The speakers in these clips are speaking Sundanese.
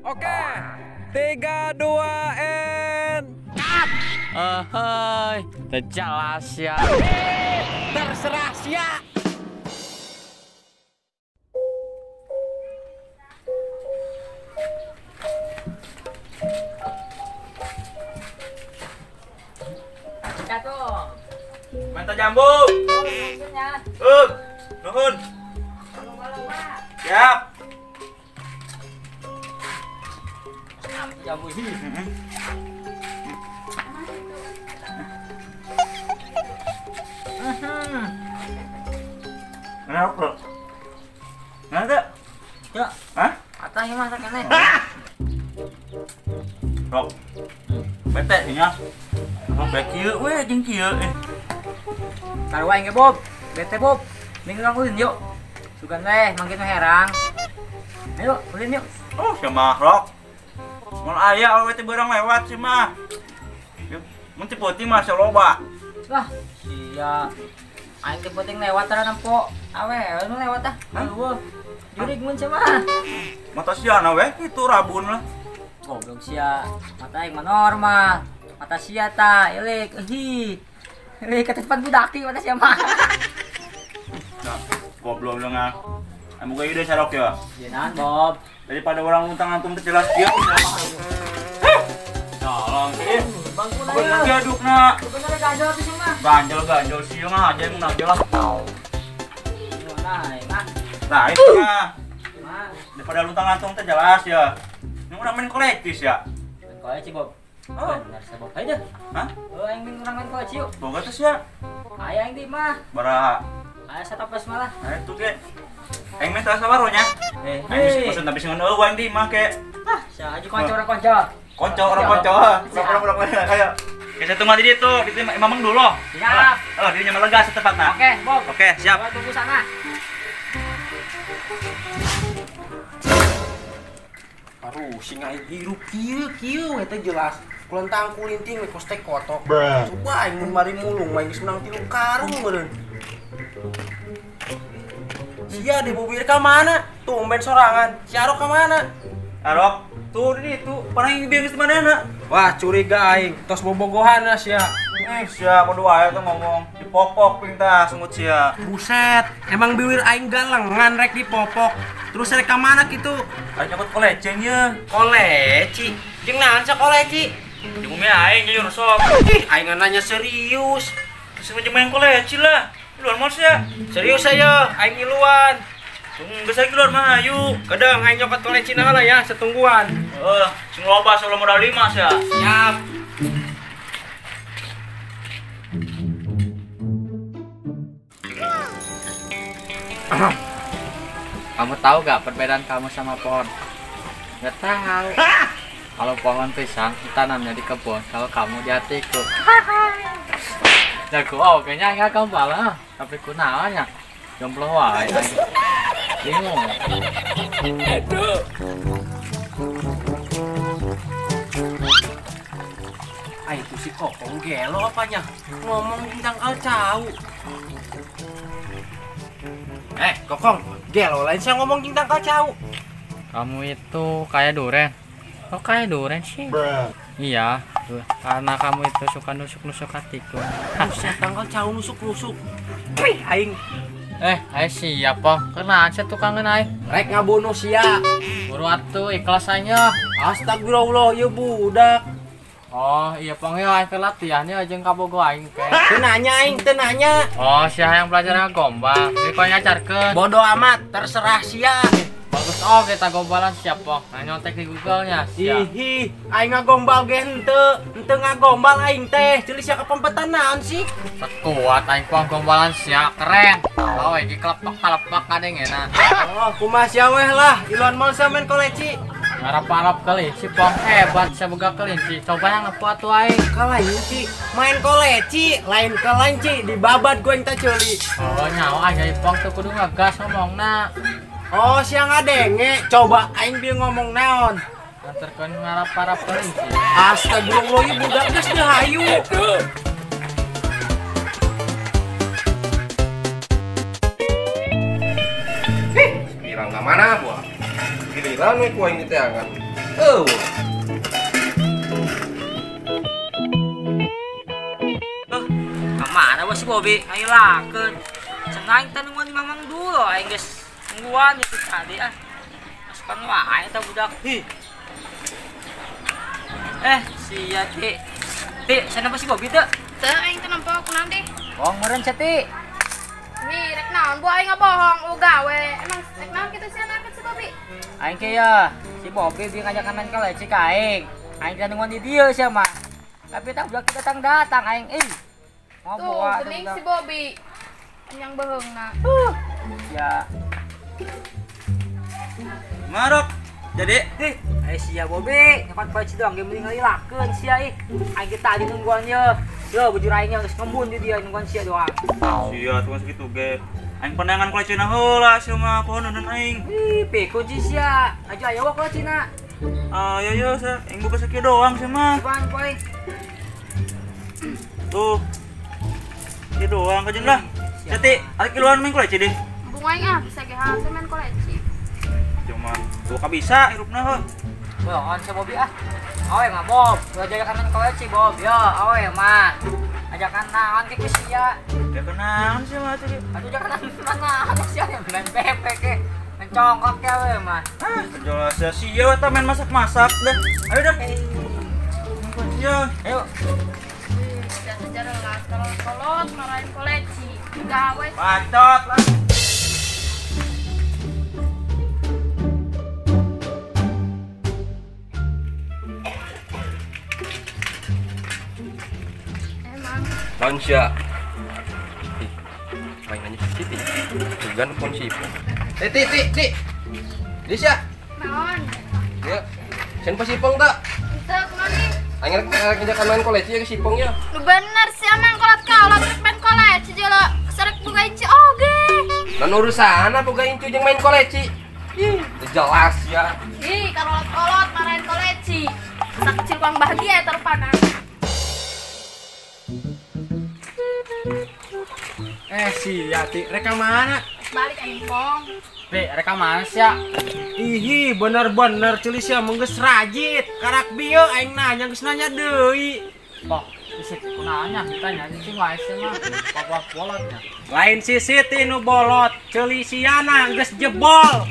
Oke. 3, 2, N. Cut. Hei, jelas ya. Terserah sia. Menta jambu. Nuhun. Siap. Jambu ini. Enak kok. Enak tak? Ya. Hah? Atanya masak enak. Rok. Bete nya. Rok kieu we jeung kieu. Taruh aing ge Bob. Bete Bob. Minggu urang ulin yuk. Sugan weh mangkin mah herang. Ayo ulin yuk. Oh, sia mah Rok. Mun aya awewe teh beurang lewat sia mah. Mun teu peuting mah sia loba. Lah, sia. Aing teu peuting lewat tara nempo. Awewe nu lewat ah. Aduh. Jurig mun sia mah. Mata sia na weh kitu rabun lah. Goblok sia. Mata aing mah normal. Mata sia ta, ilik, euhi. Ilik ketepan budaki mata sia mah. Nah, goblok dengan. Aing boga ide sarok ya. Ieu naon, Bob? Daripada orang luntang lantung teu jelas kieu. Tolong sih. Bangku na ya. Adukna. Sebenarnya ganjel tuh sih mah. Ganjel-ganjel sih mah aja yang nagel lah. Nah, mah. Nah, itu mah. Daripada luntang lantung teu jelas ya. Ini urang main kolektis ya. Main kolektis, Bob. Oh, benar sih, Bob. Ayo deh. Hah? Oh, aing main urang main kolektis yuk. Boga tuh sia. Aya aing di mah. Baraha. Aya satapes malah. Nah, itu ge. Aing mah teu sabar nya. Aing maksud tapi sing eueuh aing di mah ke. Ah, sia aja konco orang konco. Konco orang konco. Urang kayak. Kita tunggu di ditu, di Mamang dulu. Siap. Oh, dirinya melega setepatna. Oke, Bob. Oke, siap. Gua tunggu sana. Aduh, sing aing hirup kieu kieu we teh jelas. Kulentang kulinting we kos teh kotok. Coba aing mun mari mulung mah geus menang 3 karung meureun. Sia di bubir ka mana? Tumben sorangan. Si Arok ka mana? Arok, tuh di ditu, paling bieu geus manehna. Wah, curiga aing, tos bobogohan sia. Sia kudu wae teh ngomong dipopok ping tah sungut sia. Buset, emang biwir aing galengan rek dipopok. Terus rek ka mana kitu? Aing nyokot koleceng ye. Koleci? Jeung naon sia koleci? Jeung umi aing jujur sok. Ih, aing nanya serius. Terus jeung main koleci lah. Luar mah sia. Serius ayo, aing ngiluan. Geus aing keluar mah ayu. Kedeng aing nyokot koleci na heula ya, setungguan. Heeh, sing loba solo modal 5 sia. Siap. Kamu tahu gak perbedaan kamu sama pohon? Gak tahu. Kalau pohon pisang ditanamnya di kebun, kalau kamu di hatiku. Jago, oh kayaknya nggak gombal lah. Tapi kunaonnya, jomblo wae. Bingung. Aduh. Ah itu si Kokong gelo apanya? Ngomong tentang kal cau. Kokong, gelo lain saya ngomong tentang kal cau. Kamu itu kayak duren. Kok kayak duren sih? Bruh. Iya, karena kamu itu suka nusuk-nusuk hatiku. Buset, tangkal cau nusuk-nusuk. Wih, aing. Aing siap, Pong. Kenaan sia tukang aing. Rek ngabunuh sia. Buru atuh ikhlas aja. Astagfirullah, ieu budak. Oh, iya Pong ya aing latihan ya jeung kabogo aing ke. Teu nanya aing, teu nanya. Oh, sia yang belajar ngagombal. Jadi kau ngajarkeun. Bodoh amat, terserah sia. Bagus oh kita gombalan siap Pong. Nah, nyontek di Google-nya. Siap. Ih, aing ngagombal ge henteu, henteu ngagombal aing teh. Ceuli sia kepempetan naon sih? Sekuat aing Pong gombalan sia keren. Oh, iki kelepak-kelepak kadeng enak. Oh, kumaha sia weh lah, iluan mal sia main koleci. Ngarap-arap kelinci Pong, hebat sia boga kelinci. Coba yang ngepu atuh aing. Kelinci, main koleci, lain kelinci dibabat gue yang teh ceuli. Oh, nyawa aing Pong tuh kudu ngegas ngomongna. Oh, siang ngadenge, coba aing bieu ngomong naon. Anterkeun ngarap-arap kelinci. Astagfirullah, ieu budak geus teu hayu. Pirang ka mana buah? Giliran we ku aing diteangan. Eueuh. Kemana bos si Bobby? Ayo lakeun. Cenah aing teh nungguan di Mamang dulu aing geus nungguan itu tadi ah. Masukan wae eta budak. Hi. Sia Ti. Ti, sana apa si Bobby teu? Teu aing teu nempo kunaon deh. Bohong meureun sia Ti. Nih, rek naon bu aing ngabohong gawe. Emang rek naon kitu sia naon si Bobby? Aing ke ya, si Bobby bieu ngajakan main kaleci ka aing. Aing teh nungguan di dieu sia mah. Tapi tah budak datang-datang aing euy. Tuh, gening si Bobby. Anyang beheungna. Ya. Marok. Jadi, sia Bobby, nyepat koleci doang ge mending ngalilakeun sia ih. Aing ge tadi nungguan ye. Yo bujur aing geus ngembun di dia nungguan sia doang. Sia tuh segitu ge. Aing pandangan kolecina heula sia mah pohonan aing. Ih, pikun sih sia. Aja aya wa kolecina. Ah, yo yo sia, aing buka sakieu doang sia mah. Apaan poe? Tuh. Kieu doang kajeun lah. Jati, arek kiluan main koleci deh. Embung aing ah bisa ge hate main koleci. Cuma tuh bisa hirupna heuh. Bohongan si Bobby ah. Awe mah Bob, lu ajakan main koleci Bob. Yo, awe mah. Ajakan naon ke sia. Ya kenaon sih mah tuh. Atuh ajakan naon sia main pepe ke. Main congkok ke awe mah. Ah, jelas ya sia eta main masak-masak dah. Ayo dah. Ya, ayo. Sejarah lah, kolot-kolot marahin koleci. Gawe. Bacot lah. Naon sia? Ih, mainannya si Ti. Sugan pun si Ipong. Ti, Ti, Ti. Di sia. Naon? Ya. Sen pas Ipong tak? Teu, kunaon nih? Aing rek ngajakan main koleci ya ke si Ipong ya. Lu bener sih emang kolot-kolot rek main koleci jelo. Serek boga incu oge. Lan urusan boga incu jeung main koleci. Ih, jelas ya. Ih, kolot-kolot marahin koleci. Masa kecil kurang bahagia ya terpana. Si Yati, reka mana? Balik aing pong. Ti, reka mana sia? Ihi, bener-bener ceuli sia mah geus rajit. Karak bieu aing nanya geus nanya deui. Pok, isi kunaonnya ditanya cicing wae sia mah. Pok bolotnya. Lain si Siti nu bolot, ceuli siana geus jebol.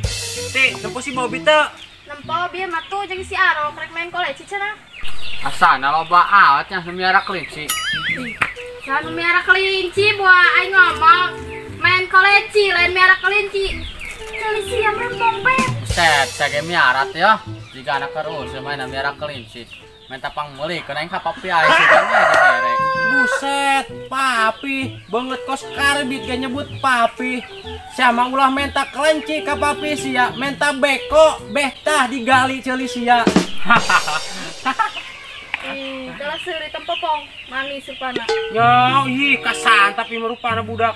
Ti, nempo si Bobby teu? Nempo bieu mah tuh jeung si Arok rek main koleci cenah. Asana loba awatnya nu miara kelinci. Jangan miara kelinci, buah aing ngomong main koleci, lain miara kelinci. Kelinci yang rembong pe. Buset, saya ge miara teh ya. Jika anak terus main miara kelinci. Main tapang meuli, kana aing ka papi aing sugan we dibere. Buset, papi, banget kos karbit ge nyebut papi. Sia mah ulah menta kelinci ka papi sia, menta beko, beh tah digali ceuli sia. Ih, kalau seuri tempopong, manis rupana. Ya, ih, kasan tapi merupana budak.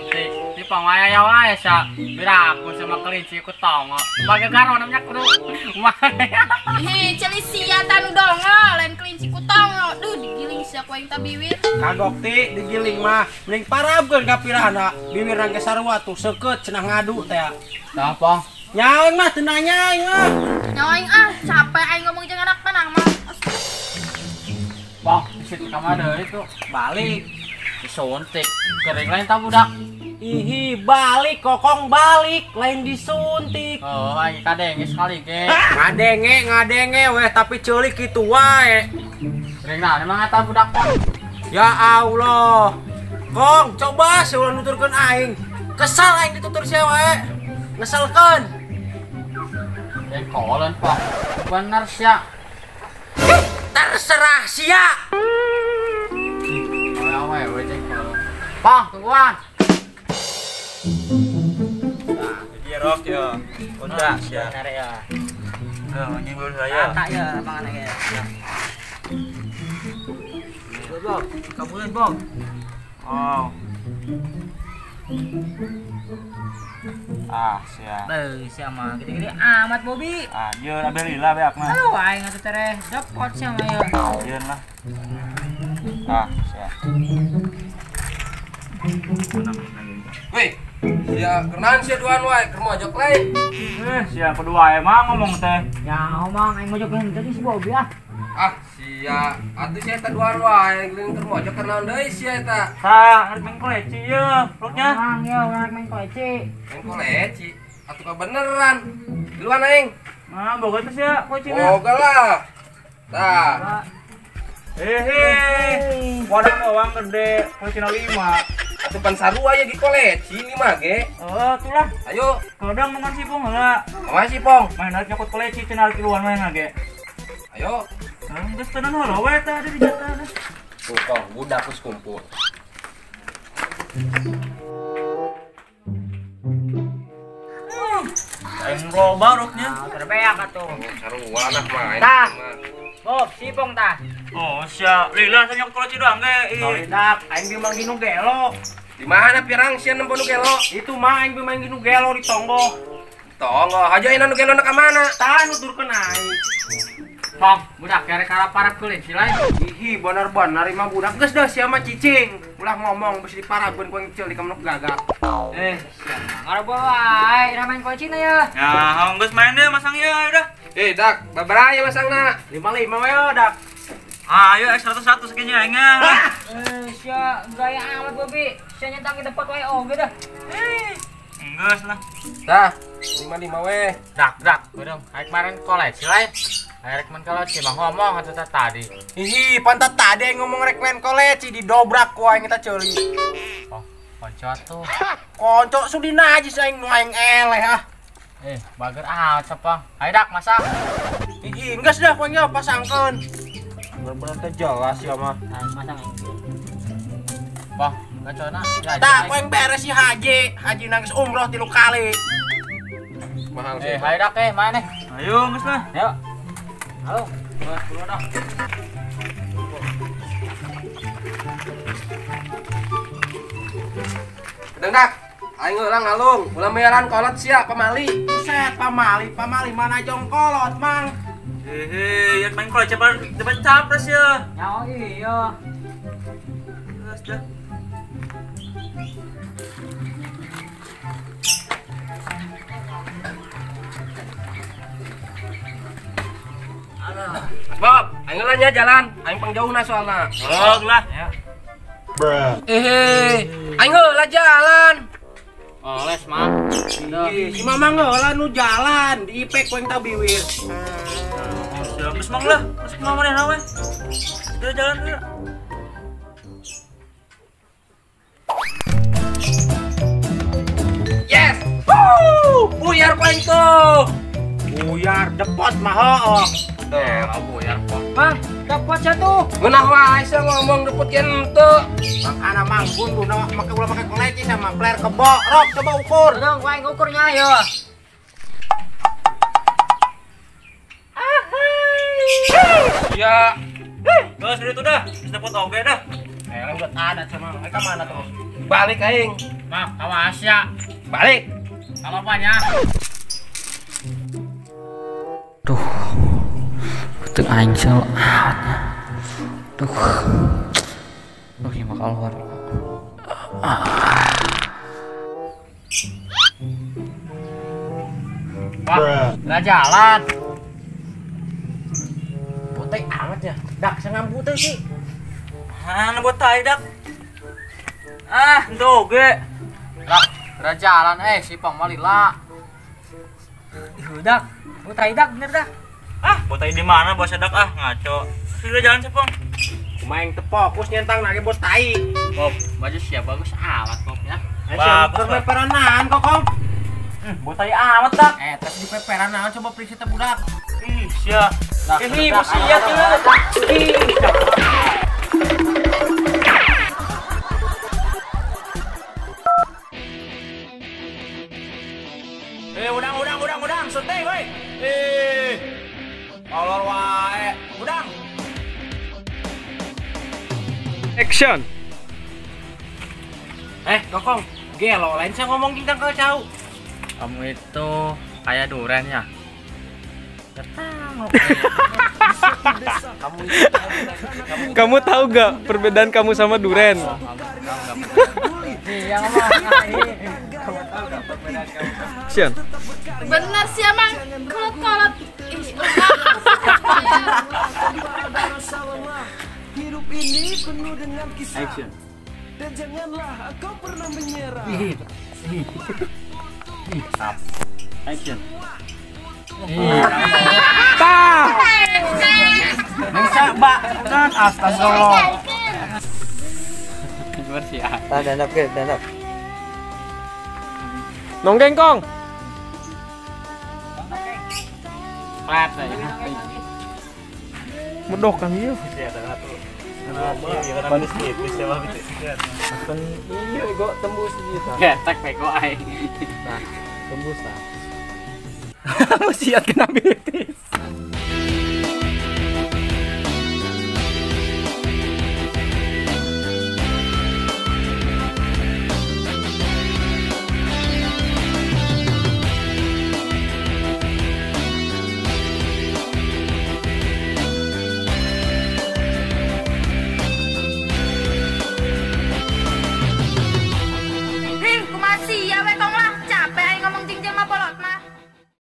Ti, ti pangaya wae sia. Biraku sama kelinci ku tongo. Baga garo namanya kudu. Ih, ceuli sia tanu dongo, lain kelinci ku tongo. Duh, digiling sia ku aing ta biwir. Kagok ti digiling mah, mending parabkeun ka pirahna. Biwir ge sarua tuh seukeut cenah ngadu teh. Tah, Pong. Nyawa mah teu nanya aing mah. Nyawa aing ah, capek aing ngomong jeung anak panah mah. Pong, isi ka mana deui tuh? Balik. Disuntik. Kering lain ta budak. Ihi, balik kokong balik, lain disuntik. Oh, aing kadenge sekali ge. Ngadenge weh tapi ceulik kitu wae. Kering naon emang eta budak, Pong? Ya Allah. Kong, coba seulah nuturkeun aing. Kesal aing ditutur sia wae. Ngeselkeun. Jengkolan, Pong. Bener sia. Terserah sia. Awe we jengkol. Pong, tungguan. Nah, jadi rok ya. Udah sia. Bener ya. Heuh, anjing belum saya. Rata ya lapangan ge. Bob, kabulin Bob. Oh. Ah, sia. Beuh, sia mah gede-gede amat Bobby. Ah, yeun abel lila beak mah. Aduh, aing atuh tereh depot sia mah ya. Yeun lah. Ah, sia. Weh, Sia kenalan sia duaan wae, keur mojok lain. Sia kedua emang ngomong teh. Ya omong aing mojok lain tadi si Bobi ah. Ah, sia atuh sia eta duaan wae, geuning keur mojok kenalan deui sia eta. Tah, arek main koleci ye, ruknya. Mang ye, urang main koleci. Main koleci. Atuh kebeneran. Duluan aing. Nah, boga teh sia kolecina. Boga lah. Tah. Hehe. Wadah doang gede, kolecina 5. Atuh pan sarua ya di koleci 5 ge. Oh, itulah. Ayo, kadang makan si Pong heula. Kumaha si Pong? Main arek nyokot koleci cenah arek kiluan main ge. Ayo. Geus tenan heula we tah di jatah. Tuh Pong, budak geus kumpul. Aing loba ruknya. Terbeak atuh. Sarua anak main. Tah. Bob, si Pong tah. Oh, sia. Lila saya nyokot koleci doang ge. Tolidak, aing bimang ginu gelo. Di mana pirang sia nempo nu gelo? Itu mah aing bimang ginu gelo di tonggo. Tonggo, hajo aing nu gelo na ka mana? Tah nuturkeun aing. Pong, budak kerek karap-parap kelinci lain. Ih, bener-bener mah budak geus dah sia mah cicing. Ulah ngomong bisi diparabkeun ku aing ceuli ka manuk gagak. Sia mah ngarobo wae, ira main koleci na ya. Ya, geus main deh masang ieu ayo dah. Dak, babaraha ieu masangna? 55 we dak. Ayo X 100 kayaknya aing. Sia gaya amat Bobi. Sia nyentang di tempat wae oge dah. Geus lah. Tah, 55 we. Dak, dak, beurang. Aing kemarin koleci lain. Rek main koleci mah ngomong atuh tadi. Ih, pantat tadi aing ngomong rek main koleci didobrak ku aing eta ceuli. Oh, konco tuh. Konco sudi najis aing nu aing eleh ah. Bager amat Pong. Ayo dak masak. Ih, geus dah ku aing pasangkeun. Bener-bener teh jelas ya mah. Masang aing. Pong, kacona. Tah, ku aing beres si Haji. Haji nangis umroh 3 kali. Mahal sih. Ayo dak main Ayo geus lah. Ayo. Halo, buruan dah. Kedeng dak, aing ulang ngalung, ulah bayaran kolot sia pamali. Buset, pamali, pamali mana jong kolot, Mang. Hehe, ya main kolot cepat depan capres ya. Ya iya. Geus dah. Bob, aing lah nya jalan, aing pangjauhna soalna. Oh, lah. Bruh. Aing heula jalan. Oh, les mah. Si Mamang heula nu jalan, di IP ku aing tah biwir. Geus mang lah, geus kumaha manehna we. Udah jalan dulu. Yes. Woo! Buyar ku aing tuh. Buyar depot mah heuh. Buyar Pong. Mang, depot sia tuh. Ngeunah wae sia ngomong depot kieu henteu. Makana manggun guna make ulah make koleci sama flair kebo. Rok coba ukur. Dong, ku aing ukurnya ayo. Ya. Geus itu dah, geus depot oge dah. Udah ada sama mereka mana terus? Balik aing. Nah, awas ya. Balik. Kalau banyak. Duh. Teu aing sel aatnya. Duh. Duh, ieu mah keluar. Wah, nggak jalan. Botai amat ya. Dak sangambu teh sih. Mana botai dak? Ah, henteu oge. Dak, nggak jalan si Pong mah lila. Dak, botai dak bener dah. Ah, botai di mana bos dak ah ngaco. Sudah jalan sih, Pong. Kumaha teu fokus nyentang nage botai. Bob, baju siap bagus amat Bob ya. Bagus. Peperanaan kok, Kong. Botai amat dak. Tes di peperanaan coba periksa teh budak. Ih, sia. Ih, bos sia tuh. Ih. Udang, sete woi. Kolor wae. Udang. Action. Kokong, gelo lain saya ngomong tentang kau cau. Kamu itu kayak duren ya? Gak tahu. Kamu tahu gak perbedaan kamu sama duren? Iya ngomong. Action. Bener sih emang kolot-kolot. Hidup ini penuh dengan kisah. Action. Dan janganlah kau pernah menyerah. Action. Tah. Bisa, Mbak. Kan astagfirullah. Bersih ah. Tah dandap ke, dandap. Nonggeng kong. Plat aja. Medok kan ieu. Panis tipis ya mah gitu. Iya, go tembus gitu. Getek bego aing. Tembus tah. Siat kena betis.